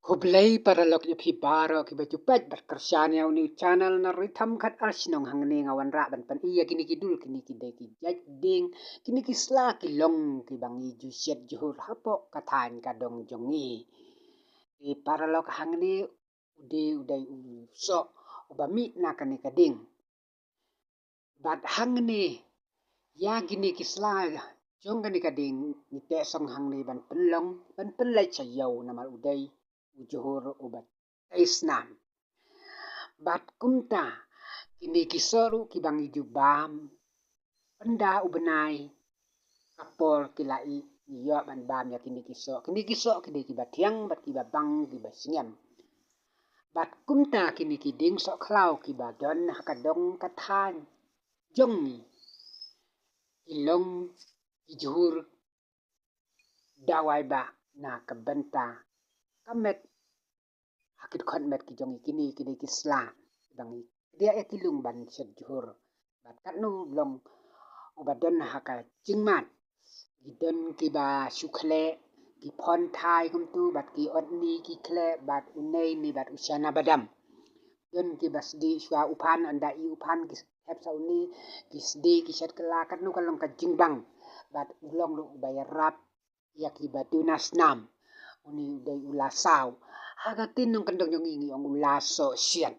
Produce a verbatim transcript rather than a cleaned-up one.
Khublei paralok ïa phi baroh kiba ju peit bad kyrshan ïa une u channel na Rhythm Khatar Shnong. Hangne nga wanrah ban pyni ïa kine ki dul, kine ki dei ki jait dieng, kine ki sla ki long kiba ngi ju shet jhur hapoh ka thaiñ ka dong jong ngi. Te paralok, hangne u dei, u dei u soh uba mih na kane ka dieng. Bad hangne ïa kine ki sla jong kane ka dieng ngi teh song hangne ban pynlong, ban pynleit sha ïew, namar u dei u jhur uba tei snam. Bad kumta kine ki soh ruh kiba ngi ju bam, ynda u bnai ka por ki la ih, ngi ïoh ban bam ïa kine ki soh. Kine ki soh ki dei kiba thiang bad kiba bang, kiba sngem. Bad kumta kine ki dieng soh khlaw kiba don ha ka dong ka thaiñ jong ngi ki long ki jhur dawai ba na ka bynta ka met, ha ki dkhot met ki jong ngi. Kine ki dei ki sla ba ngi kdiah ïa ki lung ban shet jhur. Bad katno long uba don ha ka jingmut, ki don kiba shu khleh, ki phon thai kumtu, bad ki ot ni ki khleh, bad u nei ni bad u shana badam. Don kiba sdieh shuwa u phan, ynda ih u phan ki hep sa u ni, ki sdieh, ki shet kylla. Katno ka long ka jingbang. Bad u long ruh uba ïarap ïa kiba duna snam. Une u dei u lasaw. Ha ka ktien nongkyndong jong ngi ngi ong u lasoh shet.